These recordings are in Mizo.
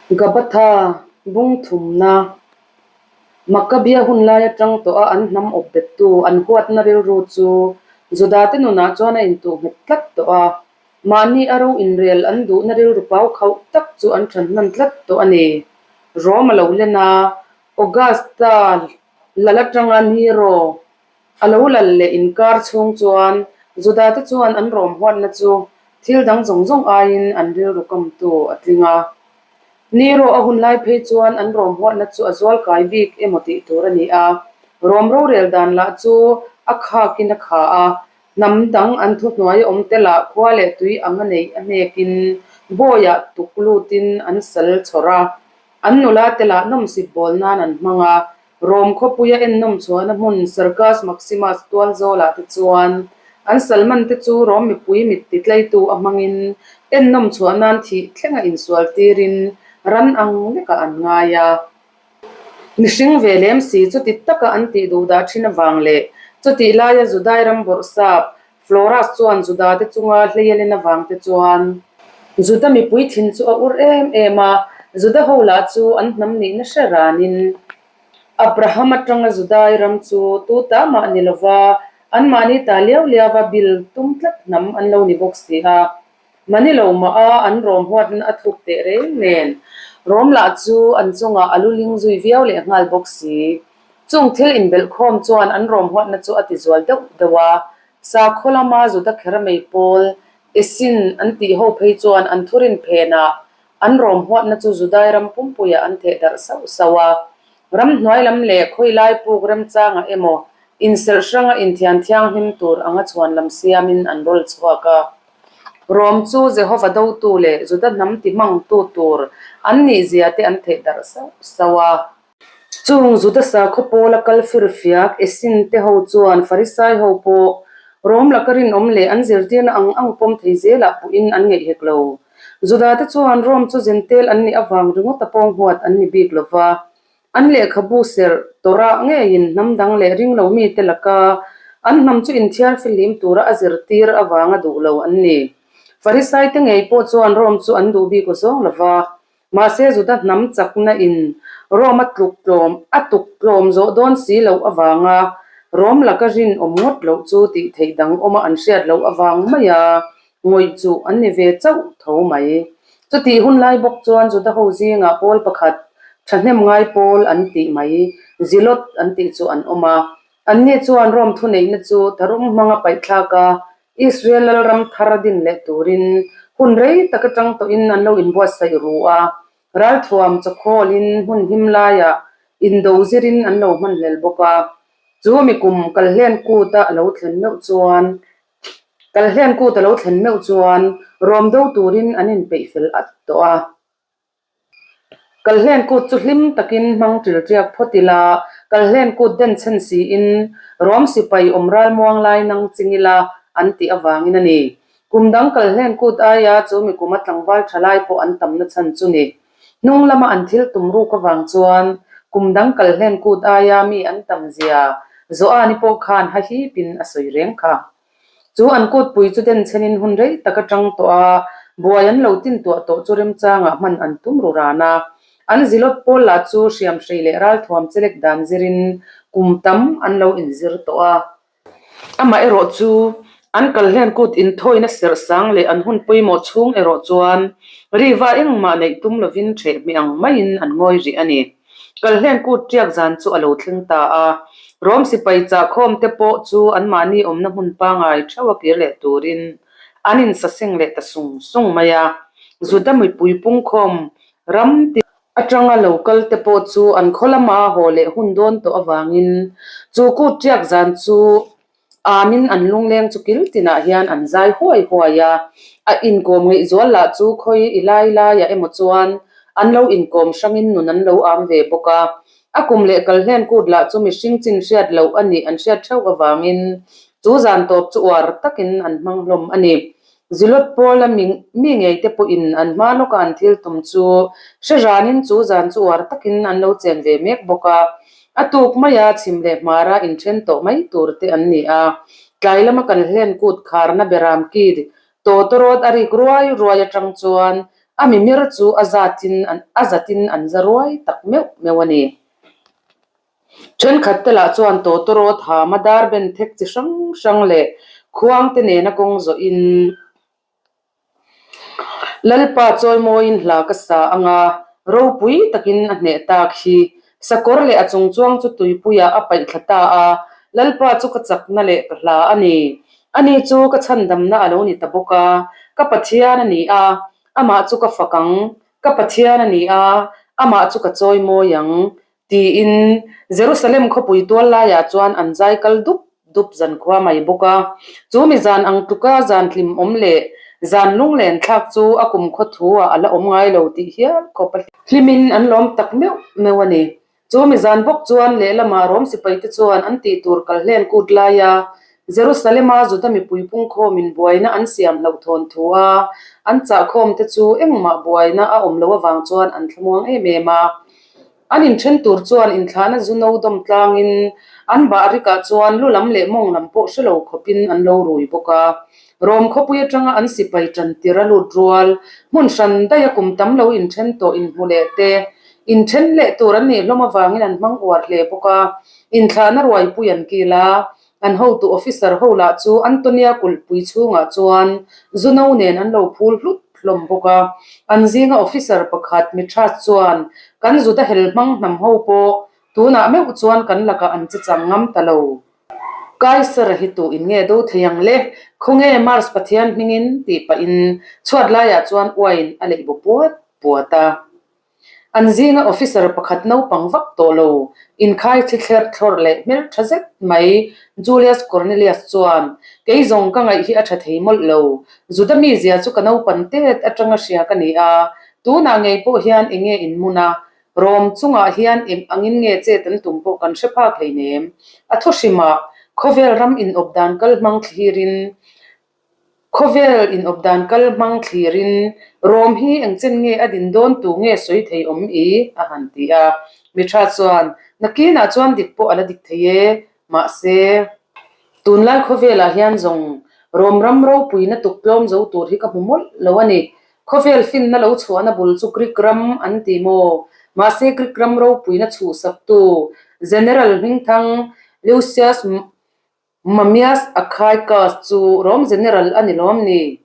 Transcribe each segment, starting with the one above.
Gabatha bung thumna Makkabia hun lai atang tawha an hnam awp bettu an huatna rilru chu Judate nunah chuan a intuh nghet tlat tawh a. Mahni a ro inrel an duhna rilru pau khauh tak chu an than hman tlat tawh a ni. Rome a lo len a, Augusta lal atanga Nero A lo lal leh inkar chhung chuan Judate chuan an rawm huatna chu thil dang zawng zawng aiin an rilru kamtu a tling a. Nero a hun lai phei chuan an rawm huatna chu a zual kai bik emaw tih tur a ni a. Rawm rorel dan lah chu a khakin a kha a, hnam dang an thuhnuai awm te lah khua leh tui anga neih a hnekin bawiah tuk lutin an sal chhawr a. An nula te lah nawmsip bawl nan an hmang a, Rom khawpuia ennawm chhuahna hmun Circus Maximus tual zawlah te chuan an salman te chu Rom mipui mit titleitu a hmangin ennawm chhuah nan thih thlenga insual tirin ran ang lekah an ngai a. Mihring ve lem si chuti taka an tih duh dah thin avang leh chutih laia Judai ram bawrhsap Floras chuan Juda te chunga hlei a len avang te chuan Juda mipui thin chu a ur em em a, Juda ho lah chu an hnam nihna hre ranin Abraham atanga Judai ram chu tu ta mah ni lova anmahni ta liau liauva bil tum tlat hnam an lo ni bawk si a. Mani lo mah a, an rawm huatna a thuk teh reng nen rawm lah chu an chungah a luling zui viau leh nghal bawk si. Chung thil inbelhkhawm chuan an rawm huatna chu a ti zual deuh deuh a, sakhaw lama Juda kher mai pawl Esin an tih ho phei chuan an thurin phenah an rawm huatna chu Judai ram pumpuiah an theh darh sauh sauh a. Ramhnuai lam leh khawilai puk remchangah emaw inserh hranga inthian thianghlim tur anga chhuan lam siamin an rawl chhuak a. Rom chu Jehova dotu leh Juda hnam ti hmangtu tur an nihzia te an theih darh sauh sauh a. Chung Juda sakhaw pawla kal firfiak Esin te ho chuan Farisai ho pawh Rom laka rinawm leh an zirtirna ang ang pawm thei zelah puhin an ngeih hek lo. Juda te chuan Rom chu zentel an nih avang ringawt a pawng huat an ni bik lo va. An lehkhabu serh Torah ngeiin hnam dang leh ringlo mite laka an hnam chu inthiar fihlim tura a zirtir avanga duh lo an ni. Farisai te ngei pawh chuan Rom chu an duh bik aw zawng lo va. Mahse Juda hnam chakna in Rome a tluk tlawm a tuk tlawm zawh dawn si loh avanga Rome laka rinawm ngawt loh chu tih theih dang awma an hriat loh avang maia ngawih chu an ni ve chauh tho mai. Chutih hun lai bawk chuan Juda ho zingah pawl pakhat thahnem ngai pawl an tih mai, Zilot an tih chu an awm a. Anni chuan Rome thuneihna chu tharum hmanga paihthlak a, Israel lalram thar din leh turin hun rei tak atang tawhin an lo inbuatsaih ru a, ralthuam chawkhawlin hmun him laiah indo zirin an lo hmanhlel bawk a. Chu mi kum kalhlen kuta a lo thlen meuh chuan kalhlen kut a lo thlen meuh chuan rawm do turin an inpeih fel at tawh a. Kalhlen kut chu hlim takin hmang ṭil ṭiak phawt ila, kalhlen kut den chhen siin Rom sipai awm ral muang lai nang ching ila an tih avangin a ni. Kum dang kalhlen kut aia chu mi kuma tlangval ṭha lai pawh an tamna chhan chu ni. Hnung lama an thil tum ruk avang chuan kum dang kalhlen kut aia mi an tam zia Joani pawh khan hahipin a sawi reng kha. Chu an kutpui chu denchhenin hun rei tak atang tawh a, buai an lo tintuah tawh chu remchangah hman an tum ru ran a. An zilawt pawl lah chu hriamhrei leh ralthuam chelek dan zirin kum tam an lo inzir tawh a. Amah erawh chu an kalhlen kut inthawina serh sang leh an hun pawimawh chhung erawh chuan riva engmah neih tum lovin ṭheh hmeh ang maiin an ngawi rih a ni. Kalhlen kut ṭiak zan chu a lo thleng ta a, Rom sipai chahkhawm te pawh chu anmahni awmna hmun pangai ṭheuh a kir leh turin an insaseng leh ta sung sung mai a. Juda mipui pungkhawm ram tin atanga lo kal te pawh chu an khaw lama haw leh hun dawn tawh avangin chu kut ṭiak zan chu Amin an lungleng chu kil tinah hian an zai huai huai a, a inkawm ngaihzual lah chu khawi i lai laiah emaw chuan an lo inkawm hrangin nun an lo am ve bawk a. A kum leh kalhlen kut lah chu mihring chin hriat loh a nih an hriat theuh avangin chu zan tawp chu uar takin an hmang hlawm a ni. Zilawt pawla mi mi ngei te pawhin an hma lawka an thil tum chu hre ranin chu zan chu uar takin an lo chen ve mek bawk a. A tuk maia chhim leh hmara inthen tawh mai tur te an ni a. Tlai lama kan hlen kut kharna beram kid tawtawrawt a rik ruai ruai atang chuan A mimir chu a zatin a zatin an za ruai tak meuh meuh a ni. Thenkhat te lah chuan tawtawrawt hama dar ben thek chi hrang hrang leh khuang te nena kawng zawhin Lalpa chawimawiin hla ka sa anga ropui takin a hneh tak hi. Sakawr leh a chungchuang chu tuipuiah a paih thla ta a, Lalpa chu ka chakna leh ka hla a ni. Ani chu ka chhandamna a lo ni ta bawk a, ka Pathian a ni a, amah chu ka fak ang, ka Pathian a ni a, amah chu ka chawimawi ang. Tiin Jerusalem khawpui tual laiah chuan an zai kal dup dup zan khua mai bawk a. Chu mi zan ang tluka zan hlim awm leh zan lunglen thlak chu a kum khaw thu ah a la awm ngai lo tih hial khawp a hlimin an lawm tak meuh meuh a ni. Chu mi zan bawk chuan lehlamah Rom sipaite chuan an tih tur kal hlen kut laia Jerusalema Juda mipui pungkhawmin buaina an siam hlauhthawn thu a an chahkhawmte chu engmah buaina a awm loh avang chuan an thlamuang em em a. An inthen tur chuan inthlahna zu no dawm tlangin an bahrikah chuan lu lam leh mawng lam pawh hre lo khawpin an lo rui bawk a. Rom khawpui atanga an sipai tan tir a lut rual, hmun hran daih a kum tam lo inthen tawh inhmu leh te, inthen leh tur an nih hlawm avangin an hmang uar hle bawk a. Inthlahna ruaipui an kil a, An hotu officer ho lah chu Antonia kulhpui chhungah chuan zu no nen an lo phul hlut hlawm bawk a. An zinga officer pakhat Mithras chuan, Kan Juda hel hmang hnam ho pawh tunah meuh chuan kan lakah an che chang ngam ta lo. Kaisara hi tu in nge do thei ang le? Khawnge Mars Pathian hmingin? tih pahin chhuat laiah chuan uain a leih bu puat puat a. An zinga officer pakhat naupang vak tawh lo, inkhai thli thler thlawrh leh hmel tha zet mai Julius Cornelius chuan, Kei zawng ka ngaih hi a tha thei mawlh lo. Juda mizia chu ka naupan tet atanga hria ka ni a, tunah ngei pawh hian eng nge in hmun a, Rom chungah hian eng angin nge chet an tum pawh kan hre phak hleinem. A thuhrimah, khawvel ram inawp dan kal hmang thlirin Khawvel inawp dan kal hmang thlirin Rom hi engchen nge a din dawn tu nge sawi thei awm i? a han ti a. Mithra chuan, Nakinah chuan dik pawh a la dik thei e, mahse, tunlai khawvelah hian zawng Rom ram ropuina tuk tlawm zo tur hi ka hmu mawlh lo a ni. Khawvel finna lo chhuahna bul chu Greek ram an ti maw? Mahse, Greek ram ropuina chhuhsaktu General hmingthang Lucius Mamias Achaicus chu Rome General a ni lawm ni?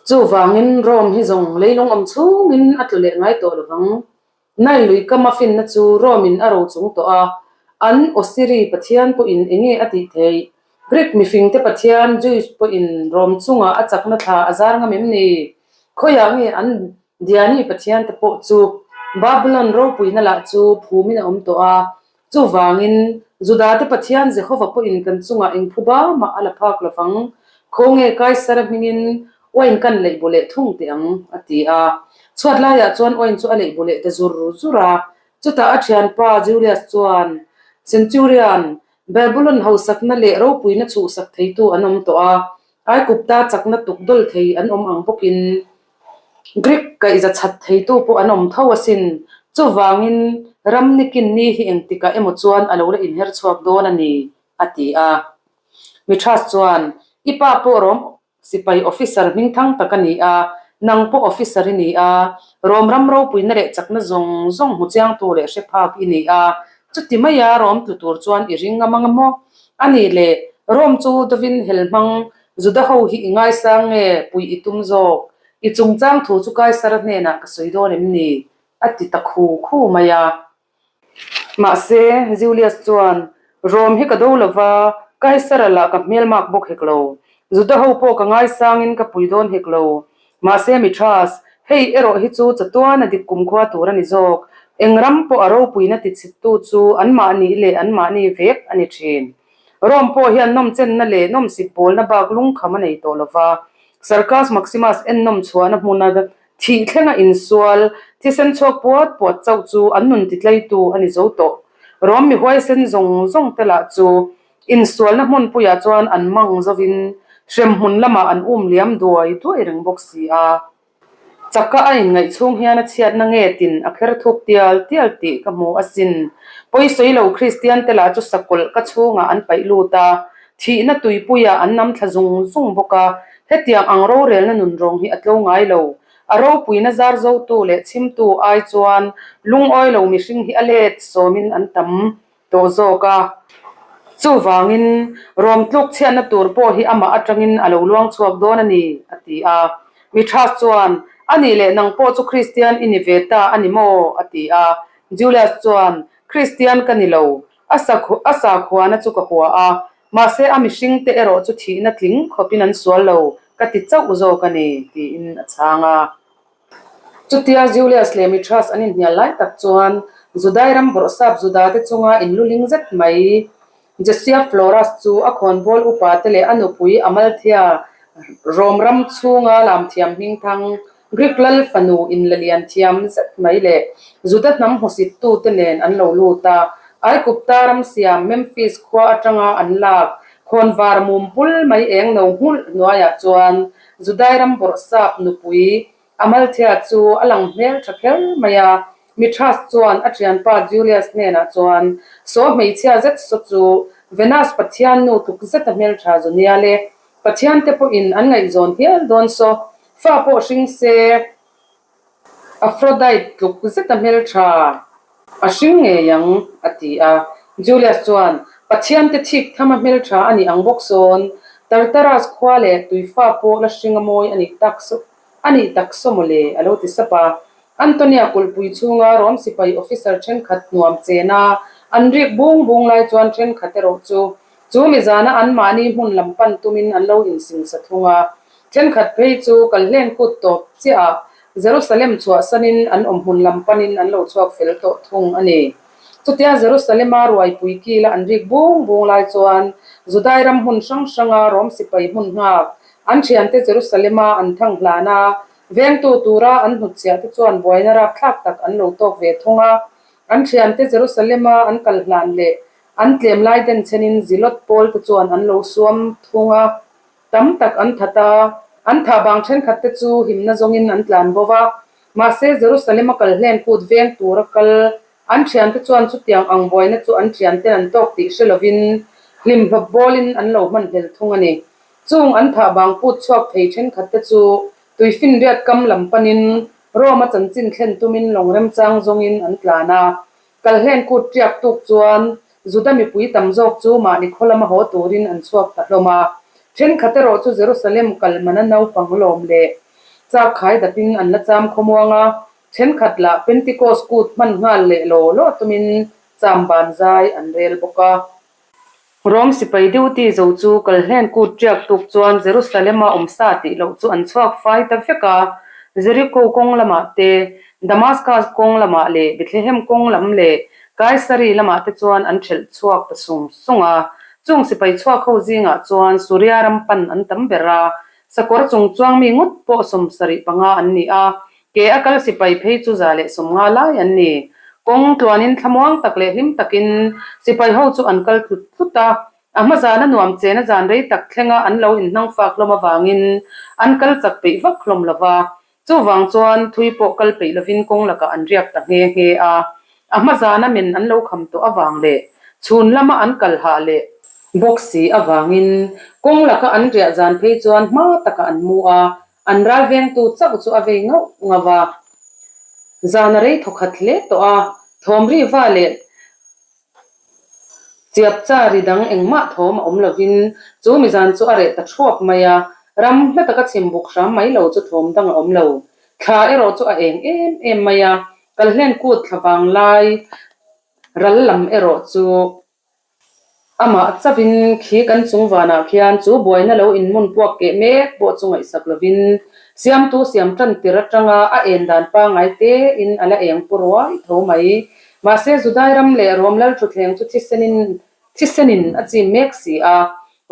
Chuvangin Rome hi zawng leilung awm chhungin a tlu leh ngai tawh lovang. Nile lui kama finna chu Rome in a ro chung tawh a, an Osiri pathian pawhin enge a tih theih? Greek mifingte pathian Zeus pawhin Rome chungah a chakna thla a zar ngam em ni? Khawiah nge an Diani pathiante pawh chu Babylon ropuina lah chu phumin a awm tawh a, Chuvangin, Judate Pathian Jehova pawhin kan chungah eng phu ba mah a la phak lo vang. Khawnge Kaisara hmingin uain kan leih bu leh thung teh ang, a ti a. Chhuat laiah chuan uain chu a leih bu leh ta zur zur a. Chutah a thianpa Julius chuan, Centurion, Babylon hausakna leh ropuina chhuhsak theitu an awm tawh a, Aikupta chakna tuk dawl thei an awm ang bawkin, Greek kaihza chhat theitu pawh an awm tho asin. Chuvangin ram nikin ni hi engtikah emaw chuan a lo la inher chhuak dawn a ni, a ti a. Mithras chuan, I pa pawh Rom sipai officer hmingthang tak a ni a, nang pawh officer i ni a, Rom ram ropuina leh chakna zawng zawng hmu chiangtu leh hre phak i ni a, chuti maia Rom tlu tur chuan i ring ngam ang maw? A nih leh, Rom chu dawvin hel hmang Juda ho hi i ngaisang nge puih i tum zawk? I chungchang thu chu Kaisara hnenah ka sawi dawn em ni? a ti ta khu khu mai a. Mahse, Julius chuan, Rom hi ka do lo va, Kaisara lah ka hmelmak bawk hek lo. Juda ho pawh ka ngaisangin ka pui dawn hek lo. Mahse, Mithras, hei erawh hi chu chatuan a dik kumkhua tur a ni zawk. Eng ram pawh a ropuina tichhittu chu anmahni leh anmahni vek a ni thin. Rome pawh hian nawmchenna leh nawmsip pawlna bak lungkham a nei tawh lo va, Circus Maximus ennawm chhuahna hmuna thih thlenga insual, thisen chhuak puat puat chauh chu an nun titlaitu a ni zo tawh. Rome mi huaisen zawng zawng te lah chu insualna hmunpuiah chuan an mang zovin hremhmun lamah an um liam duai duai reng bawk si a. Chaka a inngaih chhung hian a chhiatna nge tin a kher thuk tial tial tih ka hmu asin. Pawisawi lo Kristian te lah chu sakawlh ka chhungah an paih lut a, thihna tuipuiah an nam thla zung zung bawk a, hetiang ang rorelna nunrawng hi a tlo ngai lo. A ropuina zar zotu leh chhimtu ai chuan lungawi lo mihring hi a let sawmin an tam tawh zawk a. Chuvangin, Rom tluk chhiatna tur pawh hi amah atangin a lo luang chhuak dawn a ni, a ti a. Mithras chuan, A nih leh nang pawh chu Kristian i ni ve ta a ni maw? a ti a. Julius chuan, Kristian ka ni lo, a a sakhuana chu ka hua a, mahse a mihringte erawh chu thihna tling khawpin an sual lo, ka ti chauh zawk a ni, tiin a chhang a. Chutia Julius leh Mithras an inhnial lai tak chuan Judai ram bawrhsap Judate chunga inluling zet mai Jesia Floras chu a khawnbawl upate leh a nupui Amalthea Rom ram chhunga lamthiam hmingthang Greek lal fanu inlalian thiam zet mai leh Juda hnam hmusittute nen an lo lut a. Aikupta ram siam Memphis khua atanga an lak khawnvar mum pul mai eng no nghulh hnuaiah chuan Judai ram bawrhsap nupui Amalthea chu a lang hmel tha kher mai a, Mithras chuan a thianpa Julius hnenah chuan, Saw hmeichhia zet saw chu Venus pathian nu tluk zeta hmeltha zu nia le, pathian te pawhin an ngaihzawn hial dawn saw, fa pawh hring se Aphrodite tluk zeta hmeltha a hring ngei ang, a ti a. Julius chuan, Pathiante thik tham a hmeltha a nih ang bawk sawn, Tartarus khua leh tuifa pawh la hring a mawi a nih tak a nih tak saw maw le, a lo ti sap a. Antonia kulhpui chhunga Rom sipai officer thenkhat hnuam chena an rik bung bung lai chuan thenkhat erawh chu chu mizana anmahni hmun lam pan tumin an lo insingsa thung a. Thenkhat phei chu kalhlen kut tawp chiah ah Jerusalem chhuahsanin an awm hmun lam panin an lo chhuak fel tawh thung a ni. Chutia Jerusalema ruaipui kila an rik bung bung lai chuan Judai ram hmun hrang hranga Rom sipai hmun nghak an thiante Jerusalema an thang hlan a, vengtu tura an hnutchhiah te chuan buaina rapthlak tak an lo tawk ve thung a. An thiante Jerusalema an kal hlan leh an tlem lai denchhenin Zilot pawl te chuan an lo suam thung a. Tam tak an that a, an thah bang thenkhat te chu himna zawngin an tlan bo va. Mahse, Jerusalem a kal hlen kut veng tura kal an thiante chuan chutiang ang buaina chu an thianten an tawk tih hre lovin hlimhlawp bawlin an lo hman hlel thung a ni. Chung an thah bang put chhuak thei thenkhat te chu tuifinriat kam lam panin Rome-a chanchin thlen tumin lawng remchang zawngin an tlan a. Kalhlen kut tiak tuk chuan Juda mipui tam zawk chu mahni khaw lama haw turin an chhuak ta hlawm a. Thenkhat erawh chu Jerusalem kal mana naupang lawm leh chak khai dapin an la cham khawmuang a, thenkhat lah Pentecost kut hman nghal leh law law tumin cham ban zai an rel bawk a. Rom sipai duty zo chu kalhlen kut tiak tuk chuan Jerusalem-a awm sa tih loh chu an chhuak fai ta vek a. Jericho kawng lamah te, Damascus kawng lamah leh Bethlehem kawng lam leh Kaisari lamah te chuan an ṭhelh chhuak ta sung sung a. Chung sipai chhuak ho zingah chuan Suria ram pan an tam ber a, sakawr chung chuang mi ngawt pawh 75 an ni a, Ke a kal sipai phei chu 150 lai an ni. Kawng tluanin thlamuang tak leh hlim takin sipai ho chu an kal tlut tlut a. A hma zana nuam chena zan rei tak thlenga an lo inhnang fak hlawm avangin an kal chak peih vak hlawm lo va. Chuvang chuan thui pawh kal peih lovin kawng lakah an riak ta nghe nghe a. A hma zana men an lo kham tawh avang leh chhun lama an kal hah leh bawk si avangin kawng laka an riah zan phei chuan hma takah an mu a. An ral vengtu chauh chu a vei ngauh ngauh a, zan a rei thawkhat hle tawh a, thawm ri va leh chiap cha ri dang engmah thawm a awm lovin chu mi zan chu a reh ta thuap mai a, ram hla taka chim buk hram mai lo chu thawm dang a awm lo. Thla erawh chu a eng em em mai a, kalhlen kut thla vang lai ral lam erawh chu Amah chauhin khi kan chung vanah khian chu buaina lo inmun puak keh mek pawh chu ngaihsak lovin siamtu siam tan tir atanga a en dan pangngai tein a la eng pu ruai tho mai. Mahse Judai ram leh Rom lal thutthleng chu thisenin thisenin a chim mek si a,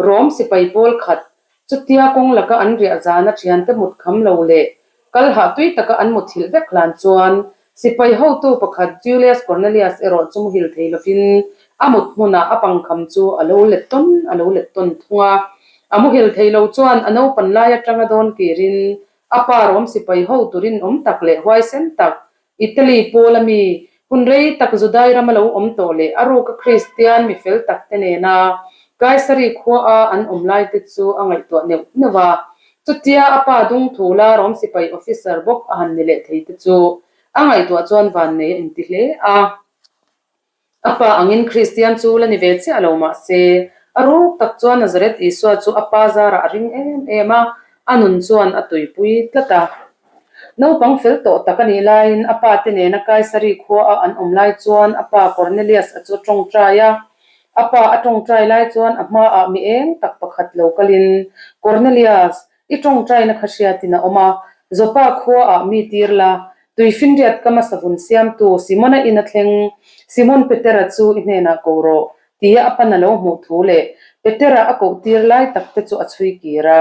Rom sipai pawl khat Chutia kawng laka an riah zana thiante mut kham lo leh kal hah tui taka an muthilh vek hlan chuan sipai hotu pakhat Julius Cornelius erawh chu muhil thei lovin a mut hmunah a pangkham chu a lo let tawn a lo let tawn thung a. A muhil thei lo chuan a naupan lai atanga dawn kirin a pa rawm sipai hotu rinawm tak leh huaisen tak Italy pawl a mi, hun rei tak Judai rama lo awm tawh leh a ruka Kristian mi fel tak te nena Kaisari khua a an awm lai te chu a ngaihtuah neuh neuh a. Chutia a pa dungthula Rom sipai officer bawk a han ni leh thei te chu a ngaihtuah chuan vannei a inti hle a. A pa angin Kristian chu la ni ve chiah lo mah se, a ruk tak chuan Nazareth Isua chu a pa zarah a ring em em a, a nun chuan a tuipui tlat a. Naupang fel tawh tak a nih laiin a pa te nena Kaisari khua a an awm lai chuan a pa Cornelius a chu a tawngtai a. A pa a tawngtai lai chuan a hmaah mi eng tak pakhat lo kalin, Cornelius, I tawngtaina kha hriatin a awm a, Joppa khuaah mi tir la, tuifinriat kama savun siamtu Simona ina thleng Simon Petera chu i hnenah ko rawh, tia a pan a lo hmuh thu leh Petera a koh tir lai tak te chu a chhui kir a.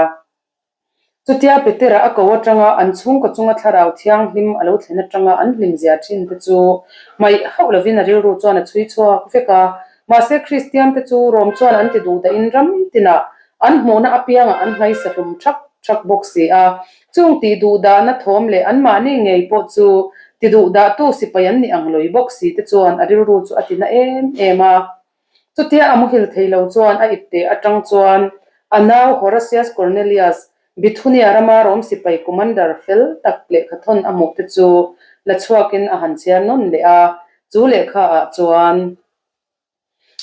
Chutia Petera a ko atanga an chhungkaw chunga thlarau thianghlim a lo thlen atanga an hlimzia thin te chu hmaih hauh lovin a rilru chuan a chhui chhuak vek a. Mahse Kristian te chu Rom chuan an ti duh dahin ram tinah an hmuhna apiangah an hmaisa hlum thak thak bawk si a. Chung tih duh dahna thawm leh anmahni ngei pawh chu ti duh dahtu sipai an nih ang lawih bawk si te chuan a rilru chu a ti na em em a. Chutia a muhil thei lo chuan a ipte atang chuan a nau Horatius Cornelius, Bithunia rama Rom sipai commander fel tak lehkhathawn a hmuh te chu la chhuakin a han chhiar nawn leh a, chu lehkha ah chuan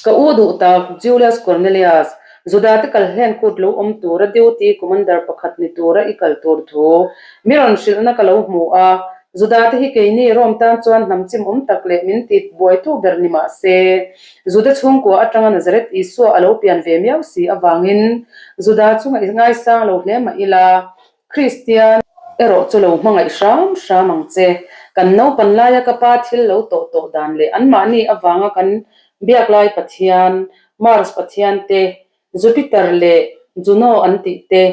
Ka u duh tak Julius Cornelius, Judate kalhlen kut lo awm tura duty commander pakhat ni tura i kal tur thu mi rawn hrilhna ka lo hmu a, Judate hi keini Rome tan chuan hnam chim awm tak leh min ti buaitu ber ni mah se, Juda chhungkua atanga Nazareth Isua a lo pian ve miau si avangin Juda chu ngaisang lo hle mah ila, Kristian erawh chu lo hmangaih hram hram ang che. Kan naupan laia ka pa thil lo tawh tawh dan leh anmahni avanga kan biak lai Pathian, Mars Pathian te, Jupiter leh Juno an tih te,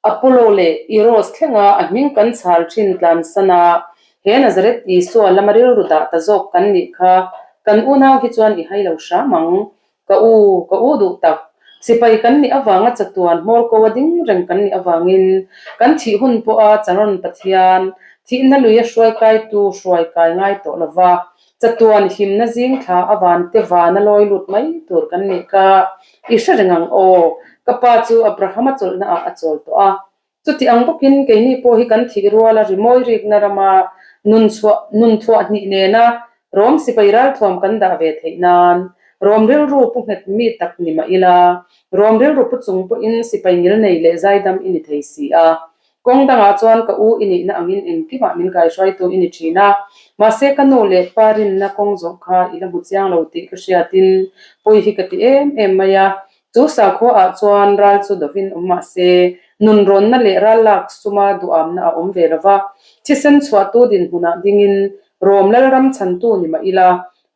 Apollo leh Eros thlenga a hming kan chhal thin tlansan a, he Nazareth Isua lama rilru dah ta zawk kan nih kha kan unau hi chuan i hai lo hram ang. Ka u, ka u duh tak. Sipai kan nih avanga chatuan hmawr ko a ding reng kan nih avangin kan thih hun pawha Charon Pathian thihna lui a hruai kaitu hruai kai ngai tawh lova, Chatuan himna zing thla a van te van a lawi lut mai tur kan nih ka i hre reng ang aw. Ka pa chu Abrahama chawlhna ah a chawl tawh a. Chuti ang bawkin keini pawh hi kan thih ruala rimawi rikna rama nun chhuah nun thuah hnih nena Rom sipai ralthuam kan dah ve theih nan Rom rilru pu nghet mi tak ni mah ila Rom rilru pu chung pawhin sipai ngilnei leh zaidam i ni thei si a. Kawng dangah chuan ka u i nihna angin engkimah min kaihruaitu i ni thin a, mahse ka nu leh pa rinna kawng zawh kha i la hmu chiang lo tih ka hriatin pawi hi ka ti em em mai a. Chu sakhuaah chuan ral chu dovin awm mah se, nunrawnna leh ral lak suma duhamna a awm ve lo va, thisen chhuahtu dinhmunah dingin Rom Lalram chhantu ni mah ila,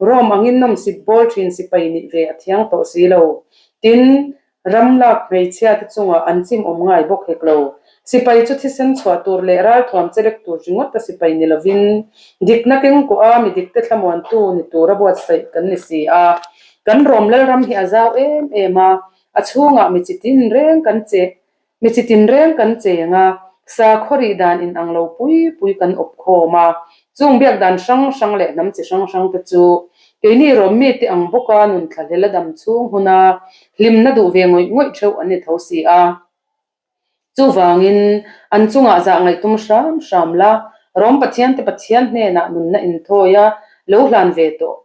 Rom angin nawmsip bawl thin sipai nih ve a thiang tawh si lo. Tin, Ram lak hmeichhia te chungah an chim awm ngai bawk hek lo. Sipai chu thisen chhuah tur leh ralthuam chelek tur ringawt a sipai ni lovin, dikna kengkawh a mi dikte thlamuantu ni tura buatsaih kan ni si a. Kan Rom Lalram hi a zau em em a, a chhungah mi chi tin reng kan che Mi chi tinreng kan cheng a, sakhaw rih dan inang lo pui pui kan awp khawm a, chung biak dan hrang hrang leh hnam chi hrang hrang te chu keini rawm mite ang bawka nun thlahlel a dam chhung huna hlimna duh ve ngawih ngawih theuh an ni tho si a. Chuvangin, an chungah zah ngaihtum hram hram la, Rom Pathiante Pathian hnenah nunna inthawi a lo hlan ve tawh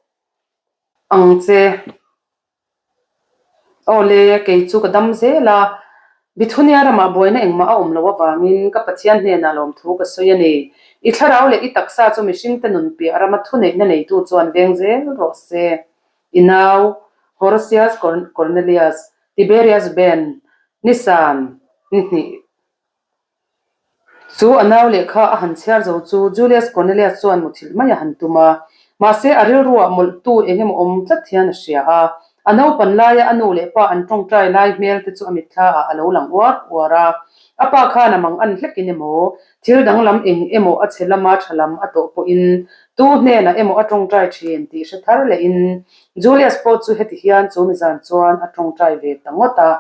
ang che. Awle, kei chu ka dam zel a, Bithunia ramah buaina engmah a awm loh avangin ka Pathian hnenah lawmthu ka sawi a ni. I thlarau leh i taksa chu mihringte nun piah rama thuneihna neitu chuan veng zel rawh se. I nau, Horatius Cornelius, Tiberius Ben, Nisan, ni hnih. Chu a nau lehkha a han chhiar zo chu Julius Cornelius chuan muthilh mai a han tum a, mahse a rilruah mawlhtu eng emaw awm tlat hian a hria a. A naupan laia a nu leh pa an tawngtai lai hmel te chu a mitthla ah a lo lang uar uar a. A pa khan a mang an hlekin emaw, thil danglam eng emaw a chhe lama tha lam a tawh pawhin tu hnenah emaw a tawngtai thin tih hre thar lehin Julius pawh chu heti hian chu mizan chuan a tawngtai ve ta ngawt a.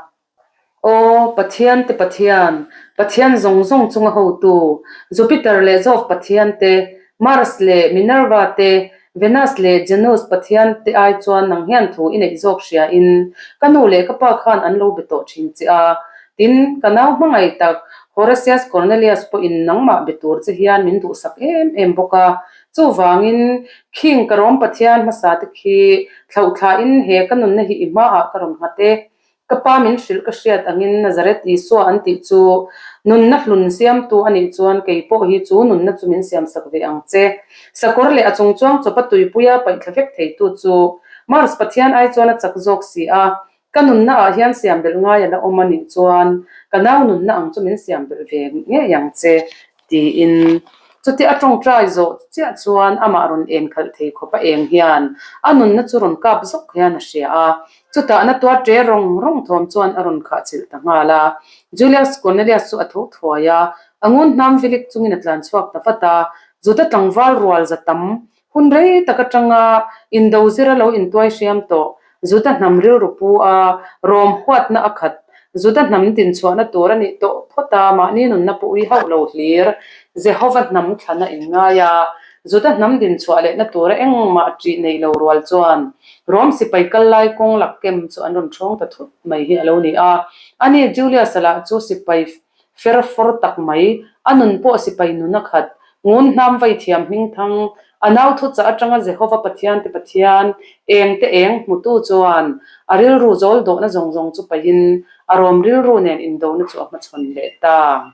Aw, Pathian te Pathian, Pathian zawng zawng chunga hotu, Jupiter leh Jove Pathian te, Mars leh Minerva te, Venus leh Janus Pathian te ai chuan nang hian thu i neih zawk hria in ka nu leh ka pa khan an lo be tawh thin che a. Tin, ka nau hmangaih tak, Horatius Cornelius pawhin nangmah be tur che hian min duhsak em em bawk a. Chuvangin, khing ka rawm Pathian hmasa te khi thlauhthlain he ka nunna hi i hmaah ka rawn nghat e. Ka pa min hrilh ka hriat angin Nazareth Isua an tih chu nunna hlun siamtu a nih chuan kei pawh hi chu nunna chu min siamsak ve ang che. Sakawr leh a chungchuang chawpa tuipuia paihthla vek theitu chu Mars Pathian ai chuan a chak zawk si a, ka nunna ah hian siam belh ngai a la awm a nih chuan ka nau nunna ang chu min siam belh ve ngei ang che tiin chuti a tawngtai zawh chiah chuan amah rawn en khalh thei khawp a eng hian a nunna chu rawn kap zawk hian a hria a, chutah na tuar ṭe rawng rawng thawm chuan a rawn khah chilh ta nghal a. Julius Cornelius chu a tho thuai a, a ngun hnam vilik chungin a tlan chhuak ta vat a, Juda tlangval rual za tam Hun rei tak atanga indo zira lo intuai hriam tawh Juda hnam rilru pu a, Rom huatna a khat. Juda hnam dinchhuahna tur a nih tawh phawt a, mahni nunna pawh ui hauh lo hlir. Jehova hnam thlana inngai a, Juda hnam dinchhuah lehna tura engmah ṭih nei lo rual chuan Rom sipai kal lai kawng lak kem chu an rawn ṭhawng ta thut mai hi a lo ni a. Ani Julius-a lah chu sipai Fer fawr tak mai, a nun pawh sipai nun a khat. Ngun hnam vai thiam hmingthang, a nau thuchah atanga Jehova Pathian te Pathian, eng te eng hmutu chuan a rilru zawl dawhna zawng zawng chu paihin a rawm rilru nen indona chu a hmachhawn leh ta.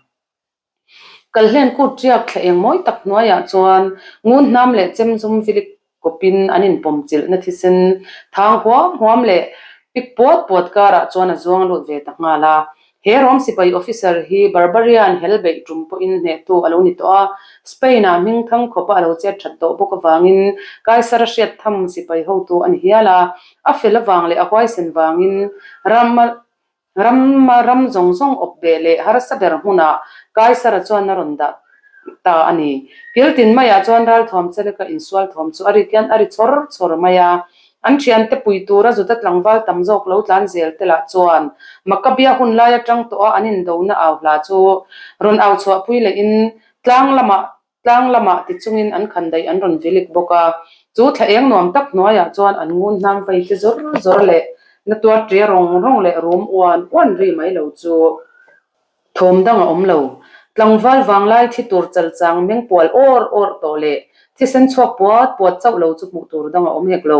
Kalhlen kut riak thla eng mawi tak hnuaiah chuan ngun hnam leh chem zum vilik kawpin an inpawm chilhna thisen thang huam huam leh pik puat puat karah chuan a zuang lut ve ta nghal a. He Rom sipai officer hi Barbarian hel beih tum pawhin hnehtu a lo ni tawh a, Spain-ah hmingthang khawpa a lo chet that tawh bawk avangin Kaisara hriat tham sipai hotu a ni hial a. A fel avang leh a huaisen vangin ram Ram ram zawng zawng awp beh leh harsa ber hmunah Kaisara chuan a rawn dah ta a ni. Kil tin maiah chuan ralthuam cheleka insual thawm chu a ri kian a ri chawr chawr mai a. An thiante pui tura Juda tlangval tam zawk lo tlan zel te lah chuan Makkabia hun lai atang tawh a an indona au hla chu rawn au chhuahpui lehin tlang lamah Tlang lamah ti chungin an khan daih an rawn vilik bawk a, chu thla eng nuam tak hnuaiah chuan an ngun hnang vei te zawr zawr leh na tuar ṭe rawng rawng leh rum uan uan ri mai lo chu thawm dang a awm lo. Tlangval vanglai thi tur chal chang meng pual awr awr tawh leh thisen chhuak puat puat chauh lo chu hmuh tur dang a awm hek lo.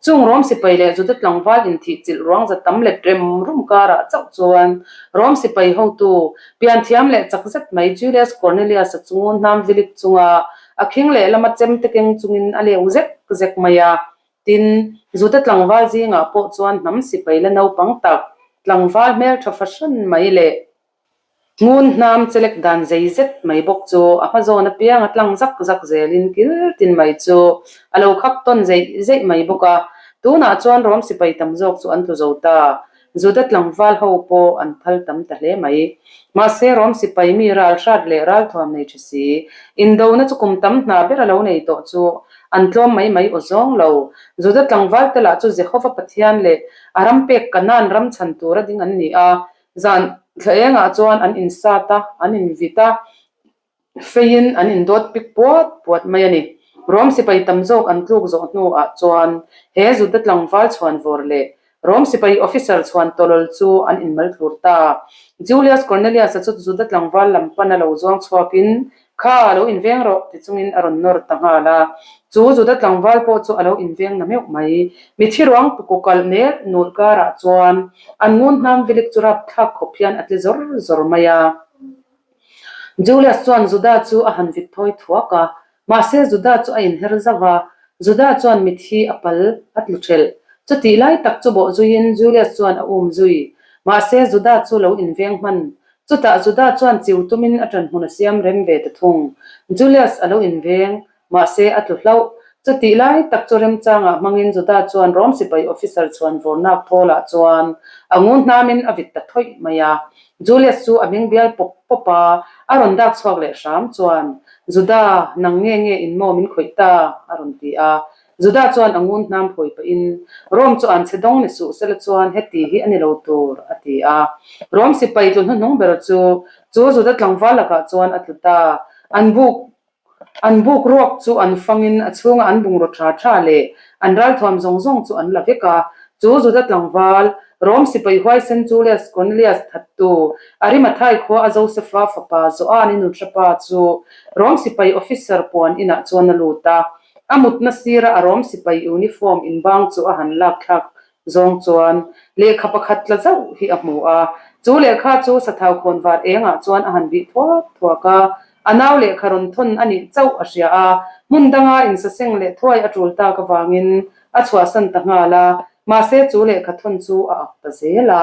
Chung Rom sipai leh Juda tlangval inthih chilh ruang za tam let rem rum karah chauh chuan Rom sipai hotu, pianthiam leh chak zet mai Julius Cornelius-a chu hnam vilik chunga a khing lehlama chem te keng chungin a leu zek zek mai a. Tin, Juda tlangval zingah pawh chuan hnam sipai la naupang tak, tlangval hmeltha fahran mai leh Ngun hnam chelek dan zei zet mai bawk chu a hma zawn apiang a tlang zak zak zelin kil tin mai chu a lo khak tawn zeih zeih mai bawk a. Tunah chuan Rom sipai tam zawk chu an tlu zo ta. Juda tlangval ho pawh an phal tam ta hle mai. Mahse Rom sipai mi ral hrat leh ralthuam nei tha si, indona chu kum tam hna ber a lo nei tawh chu an tlawm mai mai aw zawng lo. Juda tlangval te lah chu Jehova Pathian leh a ram pek Kanaan ram chhan tura ding an ni a, Zan thla engah chuan an insat a, an invit a, feiin an indawt pik puat puat mai a ni. Rom sipai tam zawk an tluk zawh hnuah chuan he Juda tlangval chhuan vawr leh Rom sipai officer chhuan tawlawl chu an inmal thlur ta. Julius Cornelius-a chu Juda tlangval lam pana lo zuang chhuakin Kha, lo inveng rawh, ti chungin a rawn nawr ta nghal a. Chu Juda tlangval pawh chu a lo inveng na meuh mai. Mithi ruang tuku kalh nel nul karah chuan an ngun hnam vilik chu rapthlak khawp hian a tle zawr zawr mai a. Julius chuan Juda chu a han vit thawi thuak a, mahse Juda chu a inher zauh a. Juda chuan mithi a pal a tlu ṭhelh. Chutih lai tak chu bawh zuiin Julius chuan a um zui. Mahse Juda chu lo inveng hman Chutah Judah chuan chiu tumin a ṭanhmun a siam rem ve ta thung. Julius a lo inveng, mahse a tlu hlauh. Chutih lai tak chu remchangah hmangin Judah chuan Rom sipai officer chhuan vawrnak thawlah chuan a ngun hnamin a vit ta thawih mai a. Julius chu a hming bial pawp pawp a, a rawn dak chhuak leh hram chuan, Judah, nang nge nge in maw min khawih ta? a rawn ti a. Judah chuan a ngun hnam phawi pahin, Rome chu an che dawng ni suh sela chuan heti hi a ni lo tur, a ti a. Rome sipai tlu hnuhnung ber chu chu Judah tlangval lakah chuan a tlu ta. An buk an buk ruak chu an fangin a chhunga an bungraw tha tha leh an ralthuam zawng zawng chu an la vek a. Chu Judah tlangval. Rom sipai huaisen Julius Cornelius thattu, Arimathai khua a Josefa fapa Joan-i nunhrapa chu Rom sipai officer puan inah chuan a lut a. A mutna sira a Rom sipai uniform inbang chu a han lak thlak zawng chuan lehkha pakhat tla zauh hi a hmu a. Chu lehkha chu sathau khawn var engah chuan a han bih thuak thuak a. A nau lehkha rawn thawn a nih chauh a hria a, hmun danga insaseng leh thuai a tul tak avangin a chhuahsan ta nghal a, mahse chu lehkha thawn chu a ak ta zel a.